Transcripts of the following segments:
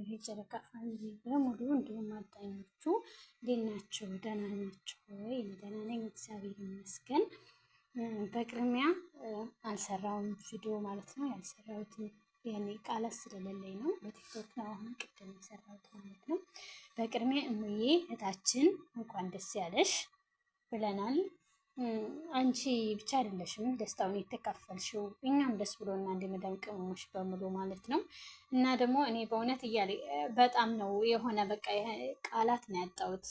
የጨረቃ family በሙሉ እንዲሁም አዳኞቹ እንዴት ናቸው? ደህና ናቸው ወይ? እኔ ደህና ነኝ፣ እግዚአብሔር ይመስገን። በቅድሚያ አልሰራውም ቪዲዮ ማለት ነው። ያልሰራሁት የኔ ቃላት ስለሌለኝ ነው። በቲክቶክ ነው አሁን ቅድም የሰራሁት ማለት ነው። በቅድሚያ እሙዬ እህታችን እንኳን ደስ ያለሽ ብለናል። አንቺ ብቻ አይደለሽም ደስታውን የተካፈልሽው፣ እኛም ደስ ብሎና እንደ መዳም ቅመሞች በሙሉ ማለት ነው። እና ደግሞ እኔ በእውነት እያለ በጣም ነው የሆነ በቃ ቃላት ነው ያጣሁት።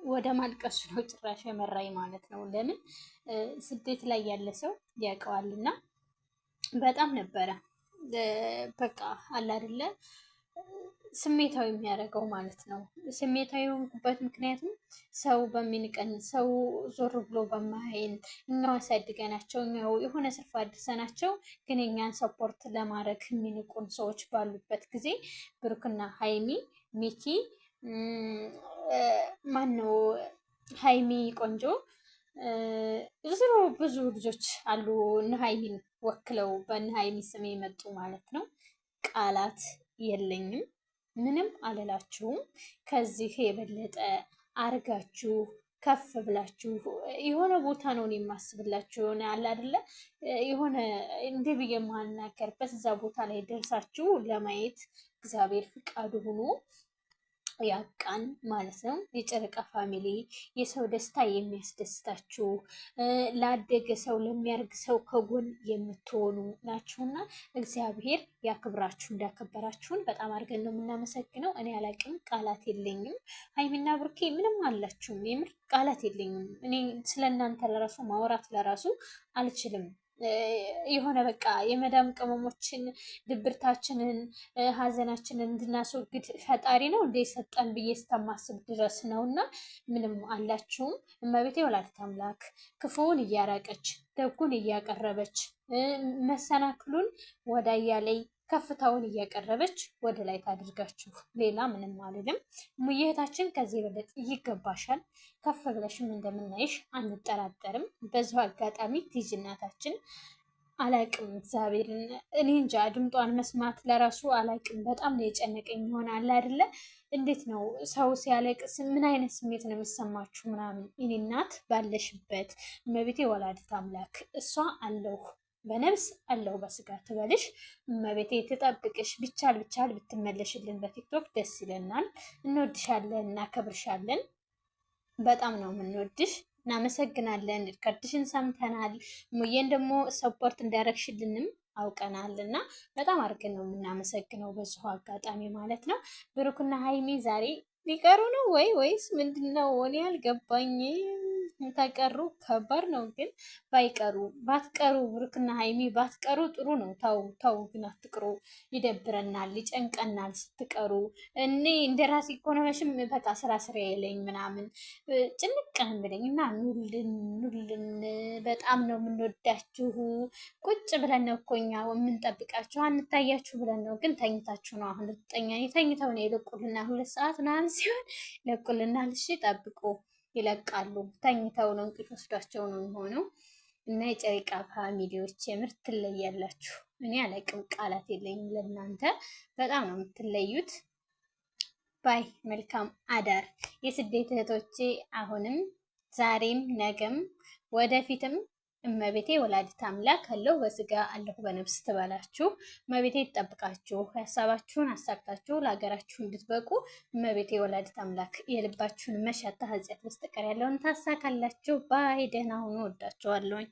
ወደ ማልቀሱ ነው ጭራሽ የመራኝ ማለት ነው። ለምን ስደት ላይ ያለ ሰው ያውቀዋልና በጣም ነበረ በቃ አለ አይደለ ስሜታዊ የሚያደርገው ማለት ነው። ስሜታዊ የሆንኩበት ምክንያቱም ሰው በሚንቀን፣ ሰው ዞር ብሎ በማይን፣ እኛው አሳድገናቸው እኛው የሆነ ስርፋ አድርሰናቸው ግን እኛን support ለማድረግ የሚንቁን ሰዎች ባሉበት ጊዜ ብሩክና ሀይሚ ሚኪ ማነው ሀይሚ ቆንጆ ዝሮ ብዙ ልጆች አሉ እነ ሀይሚን ወክለው በእነ ሀይሚ ስም የመጡ ማለት ነው። ቃላት የለኝም። ምንም አልላችሁም። ከዚህ የበለጠ አርጋችሁ ከፍ ብላችሁ የሆነ ቦታ ነው የማስብላችሁ። የሆነ አለ አይደለ የሆነ እንዲህ ብዬ የማናገርበት እዛ ቦታ ላይ ደርሳችሁ ለማየት እግዚአብሔር ፍቃዱ ሆኖ ያብቃን ማለት ነው። የጨረቃ family የሰው ደስታ የሚያስደስታችሁ ላደገ ሰው ለሚያርግ ሰው ከጎን የምትሆኑ ናችሁና እግዚአብሔር ያክብራችሁ። እንዳከበራችሁን በጣም አድርገን ነው የምናመሰግነው። እኔ አላቅም፣ ቃላት የለኝም። ሀይሚና ብሩኬ ምንም አላችሁም፣ የምር ቃላት የለኝም። እኔ ስለ እናንተ ለራሱ ማውራት ለራሱ አልችልም። የሆነ በቃ የመዳም ቅመሞችን ድብርታችንን ሀዘናችንን እንድናስወግድ ፈጣሪ ነው እንደ ሰጠን ብዬ እስከማስብ ድረስ ነው። እና ምንም አላችሁም። እመቤቴ ወላዲተ አምላክ ክፉውን እያራቀች ደጉን እያቀረበች መሰናክሉን ወዳያ ላይ ከፍታውን እያቀረበች ወደ ላይ ታድርጋችሁ። ሌላ ምንም አልልም። ሙየታችን ከዚህ የበለጠ ይገባሻል። ከፍ ብለሽም እንደምናይሽ አንጠራጠርም። በዚሁ አጋጣሚ ቲጂ እናታችን አላቅም፣ እግዚአብሔርን እኔ እንጃ ድምጧን መስማት ለራሱ አላቅም። በጣም ነው የጨነቀኝ። ይሆናል አይደለ? እንዴት ነው ሰው ሲያለቅስ ምን አይነት ስሜት ነው የሚሰማችሁ? ምናምን እኔ እናት ባለሽበት እመቤቴ ወላዲተ አምላክ እሷ አለሁ በነብስ አለሁ በስጋ ትበልሽ እመቤቴ ትጠብቅሽ። ቢቻል ቢቻል ብትመለሽልን በቲክቶክ ደስ ይለናል። እንወድሻለን፣ እናከብርሻለን። በጣም ነው የምንወድሽ። እናመሰግናለን። record ሽን ሰምተናል። ሙዬን ደግሞ support እንዳረግሽልንም አውቀናል እና በጣም አድርገን ነው የምናመሰግነው በዚሁ አጋጣሚ ማለት ነው። ብሩክና ሀይሚ ዛሬ ሊቀሩ ነው ወይ ወይስ ምንድን ነው? እኔ አልገባኝም። ተቀሩ ከባድ ነው ግን ባይቀሩ ባትቀሩ ብሩክና ሀይሚ ባትቀሩ ጥሩ ነው። ተው ተው ግን አትቅሩ፣ ይደብረናል፣ ይጨንቀናል ስትቀሩ። እኔ እንደ ራሴ ኢኮኖሚሽም በቃ ስራ ስራ የለኝ ምናምን ጭንቅ ብለኝ እና ኑልን ኑልን፣ በጣም ነው የምንወዳችሁ። ቁጭ ብለን ነው እኮ እኛ የምንጠብቃችሁ፣ አንታያችሁ ብለን ነው። ግን ተኝታችሁ ነው አሁን ልትጠኛ ተኝተው ነው የለቁልና 2 ሰዓት ምናምን ሲሆን ለቁልናል። እሺ ጠብቁ። ይለቃሉ። ተኝተው ነው እንቅልፍ ወስዷቸው ነው የሚሆነው። እና የጨረቃ family ዎች የምር ትለያላችሁ። እኔ አላቅም፣ ቃላት የለኝም ለእናንተ። በጣም ነው የምትለዩት። bye መልካም አዳር የስደት እህቶቼ። አሁንም ዛሬም ነገም ወደፊትም እመቤቴ ወላዲተ አምላክ አለሁ በስጋ አለሁ በነፍስ ትበላችሁ። እመቤቴ ይጠብቃችሁ፣ ሀሳባችሁን አሳክታችሁ ለሀገራችሁ እንድትበቁ እመቤቴ ወላዲተ አምላክ የልባችሁን መሻት ኃጢአት በስተቀር ያለውን ታሳካላችሁ። bye ደህና ሁኑ። ወዳችኋለሁኝ።